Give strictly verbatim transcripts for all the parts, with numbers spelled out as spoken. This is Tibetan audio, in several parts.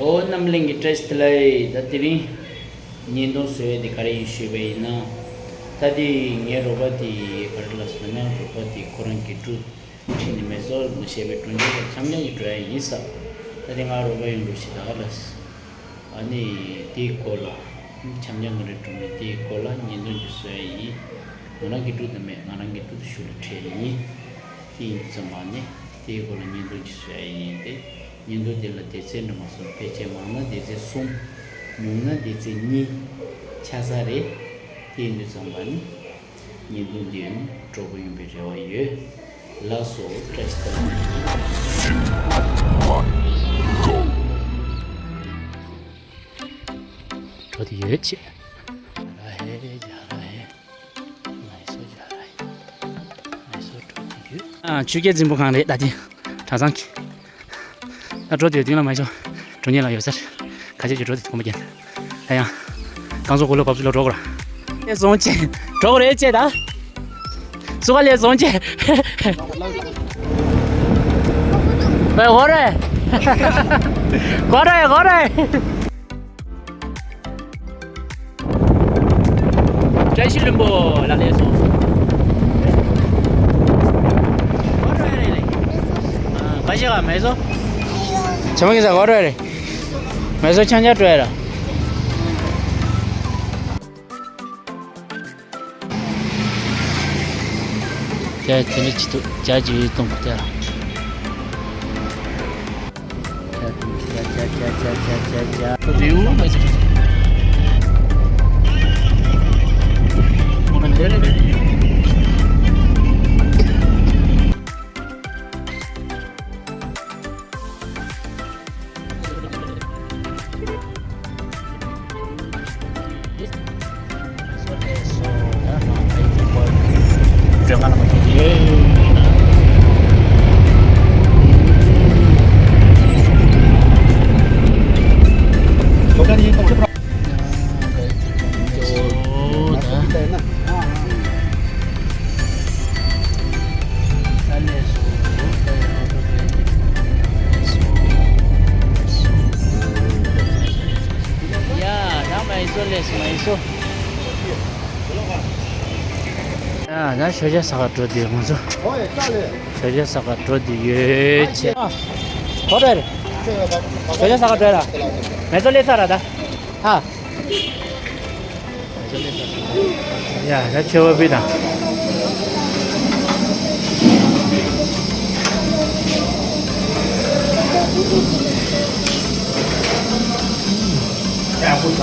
ཨོ་རྣམ་གླིང་གི་བཀྲ་ཤིས་བདེ་ལེགས། ད་དེ་རིང་བརྙན་ཐུང་བཟོ་ཡས་དེ་ག་རེ་ཡིན་ཞུས་པ་ཡིན་ན། ད་དེ་ངའི་རོགས་པ་དེ་ག་རེ་ལབ་སོང་ན། རོགས་པ་དེ་ཁོ་རང་དགེ་ཕྲུག་ཁྲིད་ནས་མེ་སོར་མི་ཤེས་པའི་གྲོང་ཁྱེར་ལ་འཆམ་འཆམ་གྱིས་འགྲོ་ཡ་ཡིན་ས། ད་དེ་ང་རོགས་པ་ཡོང་འགྲོ་ཞིག་ད་ག་ལ། ཨ་ནི་དེའི་སྐོར་ལ་འཆམ་འཆམ་གྱིས་རེད་འགྲོ་ནས་དེའི་སྐོར་ལ་བརྙན་ཐུང་ཅིག་བཟོ་ཡ་ཡིན། ང་རང་དགེ་ཕྲུག་དང་མེད། ང་རང་དགེ་ཕྲུག་དང་ཤུགས་ལ་ཁྲིད་ཡ་ཡིན། དེ་ཡིན་ཙམ་མ་ནི་དེའི་སྐོར་ལ་བརྙན་ཐུང་ཅིག་བཟོ་ཡ་ཡིན་ཏེ། བརྙན་ཐུང་དེ་ལ་སྡེ་ཚན་འདྲ་མ་གསུམ། ཕལ་ཆེར་མང་ན་སྡེ་ཚན་གསུམ། ཉུང་ན་སྡེ་ཚན་གཉིས་ཆགས་ས་རེད། དེ་ཡིན་དུས་ཙམ་པ་ནི་བརྙན་ཐུང་འདི་ནི་སྤྲོ་པོ་ཡོང་བའི་རེ་བ་ཡོད། ལགས་སོ། བཀྲ་ཤིས་བདེ་ལེགས། འགྲོ་དེ་ཡོད་ཆེ། ར་ཧེ་རྒྱ་ར་ཧེ། ང་ཚོ་རྒྱ་ར་ཧེ། ང་ཚོ་འགྲོ་དེ་ཡོད། ཨ། ཆོས་རྒྱལ་རྫིང་བུ་སྒང་རེད་ད་དེ། གྲྭ་ཚང་གི། ད་འགྲོ་དེ་དེ་ལ་མ་ཤོག་འགྲོ་ཉེ་ལ་ཡོད་ས་རེད། ཁ་ཆེ་ཆེ་འགྲོ་དེ་གོམ་པ་རྒྱན། ད་ཡང་། རྐང་བཙུགས་གོ་ལོ་བབས་ཚུལ་ལ་འགྲོ་དགོས་ར། ལས་བཟང་ཆེ། འགྲོ་དགོས་རེད་ཅེ་ད། སུ་ག་ལས་བཟང་ཆེ། བའི་ཧོ་རེ། གོ་རེ་གོ་རེ། བཀྲ་ཤིས་ལྷུན་པོ་ལ་སླེབས་སོང་། ག་ཞིག་ག་མེད་སོང་། བྱ་མོ་གི་ས་གོ་རེ་རེད། མེད་སོང་། ཆང་ཆང་སྤྲོད་ཡ་ར། ཇ་དེ་ནི་ཅི་ཐུབ་ཇ་ཅི་ཡོད་གཏོང་གི་ཏེ། ཇ་དེ་ནི་ཇ་ཇ་ཇ་ཇ་ཇ་ཇ་ཇ། རེའུ་མ་ཟེར། ཡ། ད་མ་ཡིན་སོ་ལས་སོ་མ་ཡིན་སོ། ཡ། ད་ཞོ་ཇ་ཟ་ག་འགྲོ་དུས་ང་ཚོ། ཞོ་ཇ་ཟ་ག་འགྲོ་དུས་ཡོད་ཆེ། གོ་འདྲ་རེད། ཞོ་ཇ་ཟ་ག་འགྲོ་ཡ་ལ། མེ་སོ་ལས་ས་ར་ད། ཧ། ཡ། ད་ཆོས་པ་པི་དང་།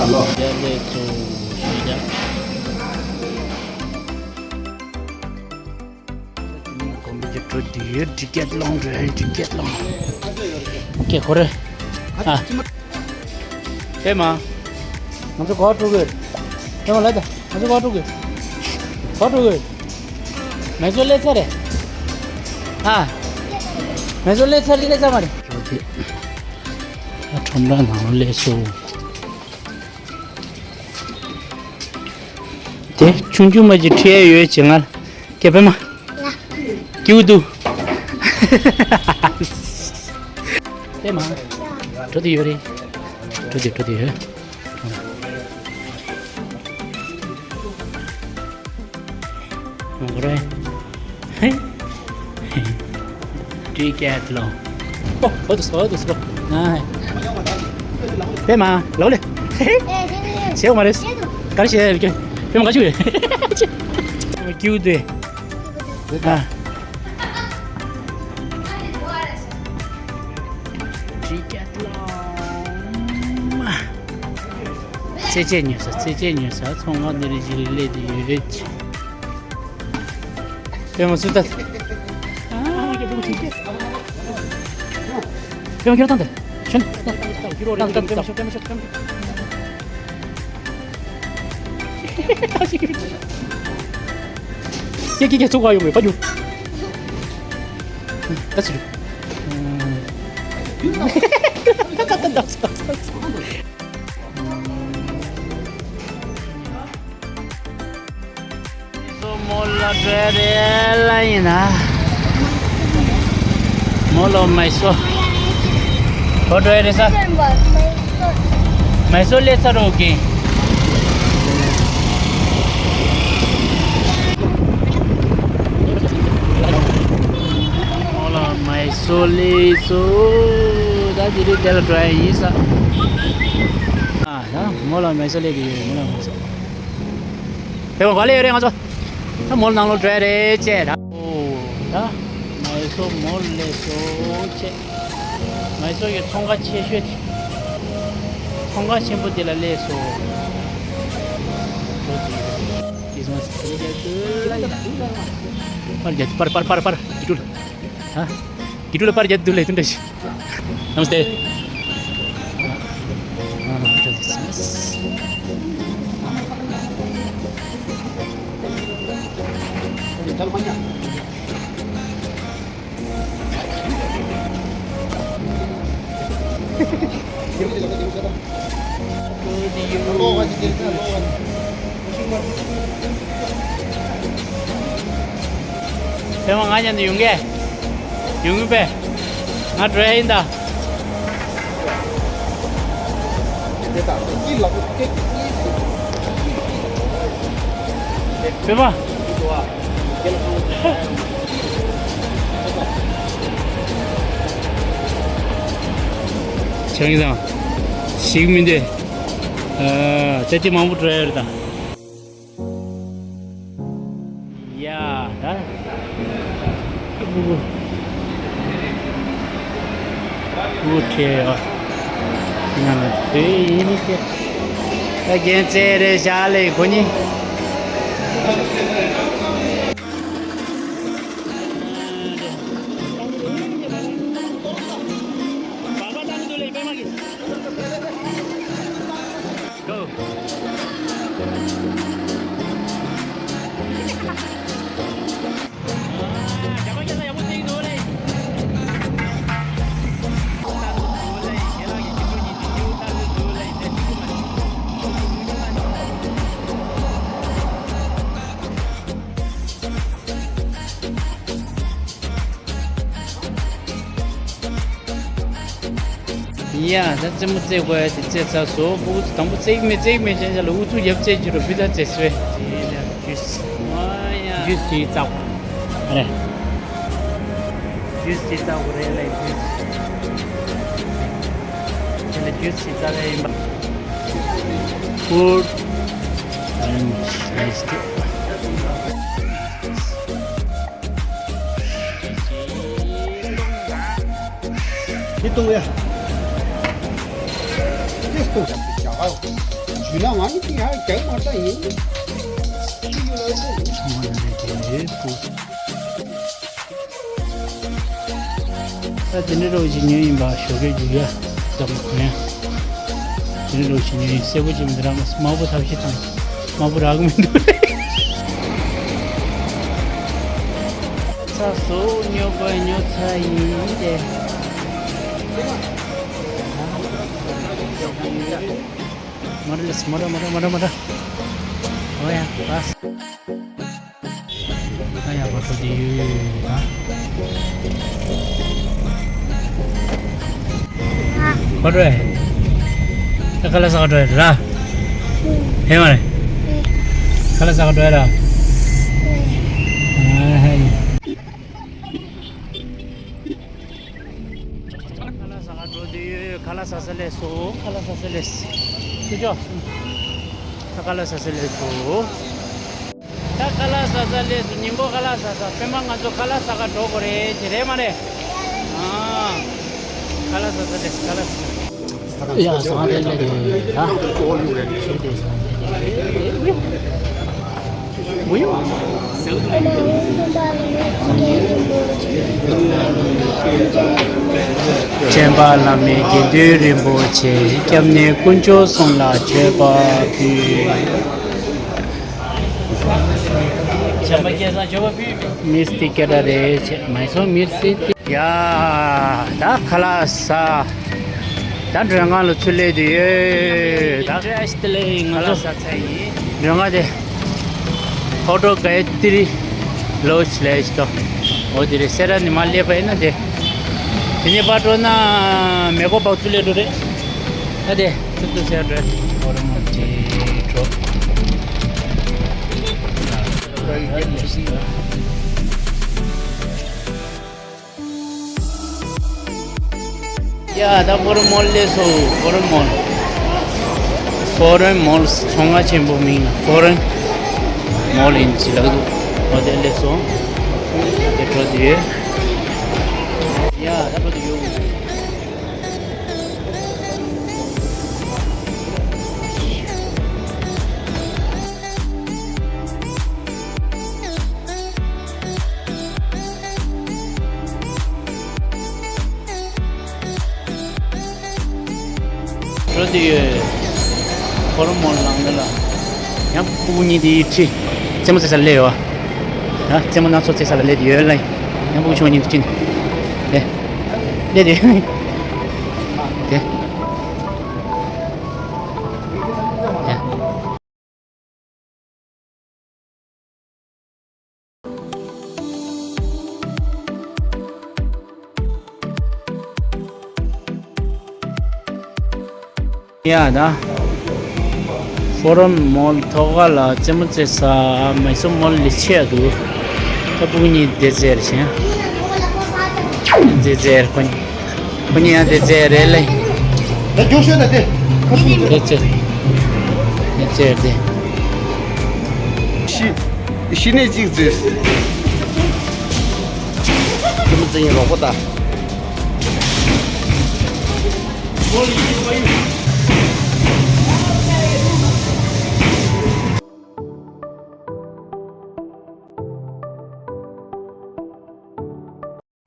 ཡ། ལས་ཚོ་ཞེས་བྱ། གོམ་པ་རྒྱག་འགྲོ་དུས་ཡོད། ཌི་ཀེ་ལོན་རེད། ཌི་ཀེ་ལོན། ཀེ་ཧོ་རེ། ཨ། པད་མ། ང་ཚོ་གོ་འགྲོ་གི། པད་མ་ལ་ད། ང་ཚོ་གོ་འགྲོ་གི། གོ་འགྲོ་གི། མེ་སོ་ལས་ཚར་རེད། ཨ། མེ་སོ་ལས་ཚར་རེད། ལས་ཚར་མ་རེད། འགྲོ་དེ། ཨ། ཁྲོམ་ར་ནང་ལས་སོ། དེ་ཆུང་ཆུང་མ་ཅིག་ཁྲིད་ཡོད་ཅེ་ང་། ཀེ་པད་མ། ལ། ཀེའུ་དུ། པད་མ། འགྲོ་དུ་ཡོད་རེད། འགྲོ་དུ་འགྲོ་དུ་ཡོད། འགྲོ་རེད། ཧེ། ཌི་ཀེ་ལོན། ཨོ། ཨོ་དུ་སོ། ཨོ་དུ་སོ། ཨ། པད་མ་ལོ་ལེ། ཧེ། ཞེ་འོ་མ་རེད། ག་རེ་ཞེ་ཡ་ལེ། པད་མ་ག་ཅུ་རེད། ཀེའུ་དེ། ཨ། ཌི་ཀེ་ལོན། རྩེད་ཆས་ཉོ་ས། རྩེད་ཆས་ཉོ་ས། ཚོང་ཁང་འདི་རིགས་ཅིག་ལས་དེ་ཡོད་རེད། པད་མ་སུ་ལྟ། པད་མ་ཁྱེར་བཏང་དེ། ཤོན། བཏང་བཏང་བཏང་། ཀྱེ་ཀྱེ་ཀྱེ། ཚུགས་པ་ཡོང་མེད་པ་རྒྱུ། ད་ཚུར། སོ་མོ་ལ་བྲེལ་རེ་ལ་ཡིན་ན། མོ་ལོ་མ་སོ། ག་འགྲོ་ཡ་རེད་ས། མའི་སོར་སླེབས་ཚར་འགྲོ་གི། མོ་ལ་མའི་སོར་སླེབས་སོང་། ད་དེ་རིང་དེ་ལ་འགྲོ་ཡ་ཡིན་ས། ཨ་ད་མོ་ལ་མའི་སོར་སླེབས་ཀྱི་ཡོད། མོ་ལ་མའི་སོར། དེ་བ་ག་ལ་ཡོད་རེད་ང་ཚོ། ད་མོ་ལ་ནང་ལོགས་འགྲོ་ཡ་རེད་ཅེས་ད། ཨོ་ད་མའི་སོར་མོ་སླེབས་སོང་ཅེས། མའི་སོར་གྱི་ཚོང་ཁང་ཆེ་ཤོས་དེ། ཚོང་ཁང་ཆེན་པོ་དེ་ལ་སླེབས་སོང་། པར་རྒྱག་པར་པར་པར་པར་དེ་འགྲུལ། ཧ། དེ་འགྲུལ་པར་རྒྱག་འདུག་ལས་དུ་འདྲ་ཞིག། Namaste. ཕེ་མ་ང་མཉམ་དུ་ཡོང་གས། ཡོང་གི་པས། ང་འགྲོ་ཡ་ཡིན་ད། ཕེ་མ། ཆང་ཡིན་ཙང་། ཞིག་མི་འདུག་ཨ་ཅ་ཅི་མང་པོ་འགྲོ་ཡ་རེད་ད། ཡ་ད། ཨུ་ཁྲེ་ཡ། ང་ལ་ཚོས་ཡིན་ནི་ཁྱེད། ད་རྒྱན་རྩེ་རེ་བཞག་ལེ་ཁོ་གཉིས། Go. ཡ་ད་རྩེད་མོ་རྩེ་དགོས་ཡ་དེ་རྩེ་ཚར་སོང་། ཕྲུ་གུ་ཚོ་དང་པོ་རྩེ་གི་མེད་རྩེ་གི་མེད་བྱས་བྱས་ལ་ཨུ་ཚུགས་རྒྱབ་རྩེ་རྒྱུ་རུ་བུ་ད་རྩེ་སོས། ཇུས་ཇུས་དེ་རྩ་རེད། ཇུས་དེ་རྩ་དགོས་རེད་ལ་ཇུས། དེ་ལ་ཇུས་དེ་རྩ་རེད་ཡིན་པ། Food and nice tea. ཁྱི་གཏོང་ཡ། ཏེ་གཏོང་ཡ། ཇུས་ན་ང་ནི་ཏི་ཧ་རྒྱག་མ་ལྟ་ཡིན། ཚང་མ་ལ་ནས་དེ་རེད་སྐུ། ད་དེ་འདྲ་རོགས་ཅིག་ཉོས་ཡིན་པ་ཞོགས་ཀས་རྒྱུག་ཡ་ཙམ་ཉོས། དེ་འདྲ་རོགས་ཅིག་ཉོས་ཡིན་གསལ་པོ་ཅིག་མི་འདུག་ར། དམར་པོ་ཐབས་ཤེས་དང་དམར་པོ་རག་གི་མི་འདུག་ཚ་སོ་ཉོ་པ་ཉོ་ཚ་ཡིན་ཏེ། མ་རེད་མ་རེད་མ་རེད་མ་རེད་མ་རེད། ཨོ་ཡ་ལགས། ཨ་ཡ་བ་སོ་དེ་ཡོད་ད། ཁོ་རེད། ད་ཁ་ལག་ཟ་ག་འགྲོ་ཡ་ར། ཧེ་མ་རེད། ཁ་ལག་ཟ་ག་འགྲོ་ཡ་ར། ཨ་ཧེ། ཁ་ལག་ཟ་ག་འགྲོ་དུས་ཁ་ལག་ཟ་ས་སླེབས་སོང་། ཁ་ལག་ཟ་ས་སླེབས། ཐུགས་རྗེ་ཆེ། ད་ཁ་ལག་ཟ་ས་སླེབས་སོང་། ད་ཁ་ལག་ཟ་ས་སླེབས་སོང་། ཉིན་གུང་ཁ་ལག་ཟ་ས། སྤེན་པ་ང་ཚོ་ཁ་ལག་ཟ་ག་འགྲོ་དགོས་རེད་ཅེས་རེད་མ་རེད། ཨ། ཁ་ལག་ཟ་ས་སླེབས་སོང་། ཁ་ལག་ཟ་ས། ཡ་ཟ་ས་སླེབས་རེད་ད། ཞེས་དེ་ཟ་ས་རེད། མུ་ཡུ། སྤྱན་པ་བླ་མེད་དགེ་འདུན་རིན་པོ་ཆེ། སྐྱབས་གནས་དཀོན་མཆོག་གསུམ་ལ་མཆོད་པ་ཕུལ། བྱམས་པ་སྐལ་བཟང་མཆོད་པ་ཕུལ། མིས་ཏི་སྐད་གྲགས་རེད་ཆེ་མ་སོང་མིར་སི་ཏི། ཡ། ད་ཁ་ལག་ཟ། ད་མགྲོན་ཁང་ལ་ཚུར་སླེབས་དུས་ཡོད། ད་ཁ་ལག་ཟ་ཚར་ཡིན། མགྲོན་ཁང་དེ་ཧོ་ཊལ་ག་ཡ་ཏི་རི་ལོཇ་ལས་ཤི་ཏོ། འོ་དེ་རེད། སེ་ར་ནས་མར་སླེབས་པ་ཡིན་ན་དེ། དེ་ནས་ཕར་འགྲོ་ན་མེ་འཁོར་བག་ཚུལ་ལས་འགྲོ་རེད། ཨ་དེ་ཚུར་ཚུར་ཟེར་འགྲོ། ཧོར་མོ་ཅི་འགྲོ། ཡ་ད་ཧོར་མོལ་ལས་སོ། ཧོར་མོལ། ཧོར་མོལ་ཚོང་ཁང་ཆེན་པོ་མིང་ལ་ཧོར་མོལ་ཡིན་ཅི་ལགས་འདུག་ཨོ་དེ་ལས་སོ། དེ་འགྲོ་དེ་ཡོད། ཡ་ད་འགྲོ་དེ་ཡོད། འགྲོ་དེ་ཡོད། ཧོར་མོལ་ནང་ལ། ཡང་སྤུ་གུ་གཉིས་དེ་ཁྲིད། རྩེད་མོ་རྩེ་ས་ལ་སླེབས་ཡོད། ཡང་རྩེད་མོ་སྣ་ཚོགས་རྩེ་ས་ལ་སླེབས་ཡོད་ལ། ཡང་སྤུ་གུ་ཆུང་བ་གཉིས་དེ་ཁྲིད་ནས། སླེབས་དེ། དེ། དེ། ཡ་ད། ཧོར་མོལ་ཐོག་ཁ་ལ་རྩེད་མོ་རྩེ་ས་མེ་སོ་མོལ་ལས་ཆེ་འདུག་ད་སྤུ་གུ་གཉིས་དེ་རྩེ་རེད་ཤག་དེ་རྩེ་རེད་ཁོ་གཉིས། ཁོ་གཉིས་ཡང་དེ་རྩེ་རེད་ལེ། ད་རྒྱུགས་ཤོད་ད་དེ། དེ་རྩེ། དེ་རྩེ་དེ། ཤི། ཤི་ནས་གཅིག་རྩེ། རྩེད་མོ་རྩེ་ཡིན་རོགས་པ་ད།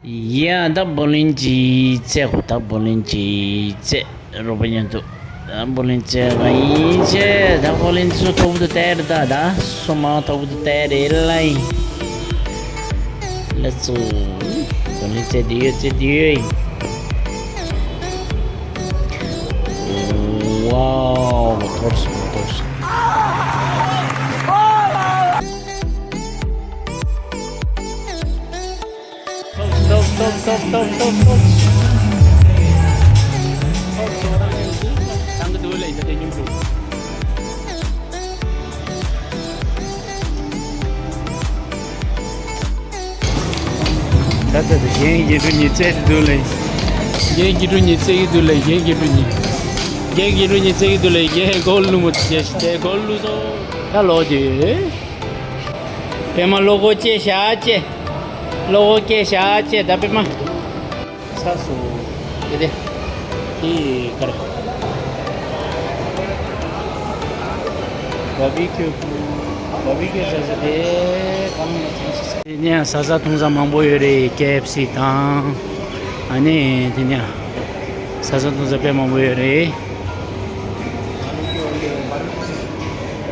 ཡ་ད་བོ་ལིན་ཅི་རྩེ་གོ་ད་བོ་ལིན་ཅི་རྩེ་རོགས་པ་ཉན་དུ། ད་བོ་ལིན་རྩེ་ག་ཡིན་ཅེ་ད་བོ་ལིན་ཚོ་ཐོག་ཏུ་བལྟས་རེད་ད་ད་སོ་མ་ཐོག་ཏུ་བལྟས་རེད་ལ་ཡིན། ལ་ཚོ་བོ་ལིན་རྩེ་དེ་ཡོད་རྩེ་དེ་ཡོད་ཡིན། ཝའོ་ཐོར་སོང་ཐོར་སོང་། Stop, stop, stop, stop, stop, stop. ད་ད་ད་གཞན་རྒྱལ་གྲུ་གཉིས་རྩེ་གི་འདུག་ལེ། གཞན་རྒྱལ་གྲུ་གཉིས་རྩེ་གི་འདུག་ལེ་གཞན་རྒྱལ་གྲུ་གཉིས། གཞན་རྒྱལ་གྲུ་གཉིས་རྩེ་གི་འདུག་ལེ་གཞན་གོལ་ལུ་མོ་ཅེ་ཤི་ཏེ་གོལ་ལུ་སོ། ད་ལོ་དེ། པད་མ་བློ་སྒོ་ཅེ་ཤ་ཅེ། བློ་སྒོ་ཅེ་ཤ་ཅེ་ད་པད་མ། ས་སོ། དེ་དེ། དེ་གར། བ་བི་ཁྱུ། བ་བི་ཁྱུ་ཟ་ཟ་དེ། གང་ལ་ཚང་ས་ས། དེ་ནས་ཟ་ཟ་འཐུང་ཟ་མང་པོ་ཡོད་རེད། ཀེ་ཨེཕ་སི་དང་། ཨ་ནི་དེ་ནས་ཟ་ཟ་འཐུང་ཟ་དཔེ་མང་པོ་ཡོད་རེད།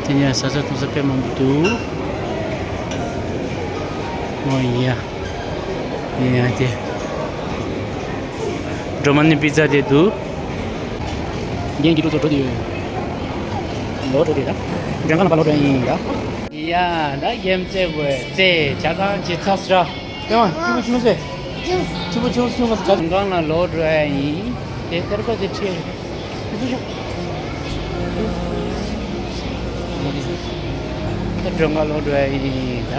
དེ་ནས་ཟ་ཟ་འཐུང་ཟ་དཔེ་མང་པོ་འདུག་ཨོ་ཡ། ཡ་དེ། འགྲོ་མ་ནི་པི་ཛ་དེ་འདུག་རྒན་གྱི་ལུགས་སུ་འགྲོ་དེ་ཡོད། ལོ་འགྲོ་དེ་ད། མགྲོན་ཁང་ལ་ཕར་ལོག་འགྲོ་ཡིན་ད། ཡ་ད་རྒན་རྩེ་དགོས་རྩེ་ཇ་ཁང་ཇི་ཚ་སི་ར། ཡང་ཆུ་བོ་ཆུང་སེ། ཆུ་བོ་ཆུང་སེ་ཆུང་སེ་ཇ་ཁང་ལ་ལོག་འགྲོ་ཡ་ཡིན། དེ་ཀར་པ་དེ་ཁྲིད། ད་མགྲོན་ཁང་ལོག་འགྲོ་ཡ་ཡིན་ད།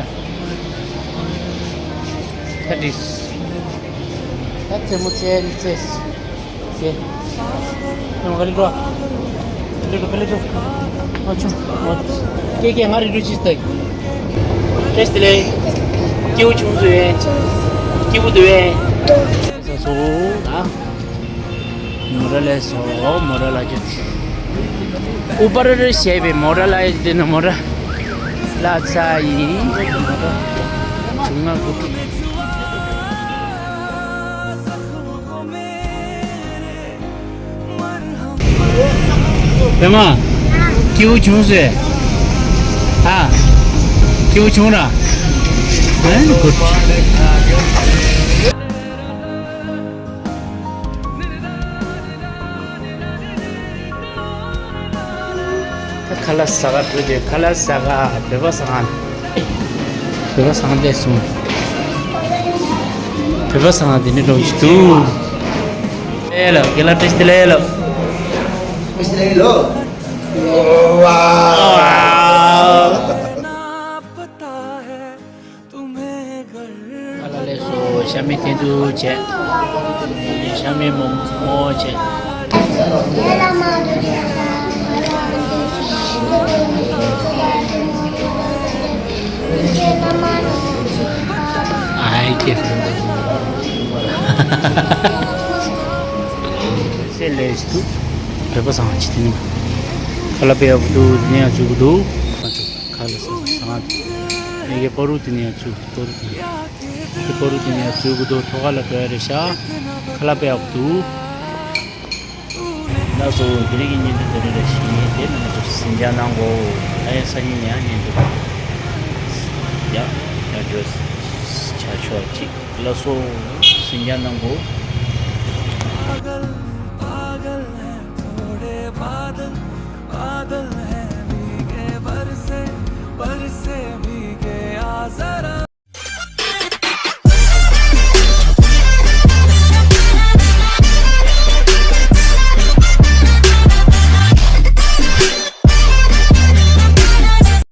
ད་འགྲིག་ད་རྩེད་མོ་རྩེ་རྩེ། ཀེ། ཡང་ག་ལེ་འགྲོ། ག་ལེ་འགྲོ་ག་ལེ་འགྲོ། ཨ་ཆུ། ཨ། ཀེ་ཀེ་ང་རེ་འགྲོ་ཅིག་སྟེ། ཏེས་ཏེ་ལེ། སྐྱིད་པོ་བྱུང་སོང་ཡེ། སྐྱིད་པོ་འདུག་ཡེ། ས་སོ་ད། མོ་ར་ལས་སོ་མོ་ར་ལ་ཅི། ཨུ་པར་རེ་ཞེས་པའི་མོ་ར་ལ་ཡི་དེ་ནི་མོ་ར། ལ་ཚ་ཡི། མོ་ར། བྱུང་ང་གུ། པད་མ། སྐྱིད་པོ་བྱུང་ཟེར། ཨ། སྐྱིད་པོ་བྱུང་ར། ཨེ་གུ། ད་ཁ་ལག་ཟ་ག་འགྲོ་དེ་ཁ་ལག་ཟ་ག་བོད་པ་ཟ་ག་བོད་པ་ཟ་ག་འདས་སོང་། བོད་པ་ཟ་ག་འདི་ནི་འགྲོ་གི་འདུག Hello, que la triste lelo. Triste lelo. Wow. ཨ་ལ་ལས་སོ་ཤ་མེད་ཐེན་དུ་བྱས། ཤ་མེད་མོ་མོ་བྱས། ཨའི་ཀེ། སེ་ལེས་དུ། བོད་པ་སང་ཅི་དེ་ནི། ཁ་ལ་པེ་ཡག་པོ་འདུག་དེ་ནས་ཡང་བཅུག་གི་འདུག་ཁ་ལ་སང་སང་། ཨེ་གེ་པ་རུ་དེ་ནས་ཡང་བཅུག་པ་རུ་དེ་ནས། ཨེ་གེ་པ་རུ་དེ་ནས་ཡང་བཅུག་གི་འདུག་ཐོག་ཁ་ལ་པེ་རེ་ཤ། ཁ་ལ་པེ་ཡག་པོ་འདུག་ལགས་སོ། དེ་རིང་གི་བརྙན་ཐུང་དེ་རིང་ལ་ཞིག་ཡིན། དེ་ནང་ཚོ་ཟིན་རྒྱ་གནང་གོ། ད་ཡང་སང་ཉིན་ཡང་བརྙན་ཐུང་ཡ་ཡ་འགྲོ་ཆ་ཆོག་ཅིག་ལགས་སོ། ཟིན་རྒྱ་གནང་གོ། पागल पागल हैं थोड़े बादल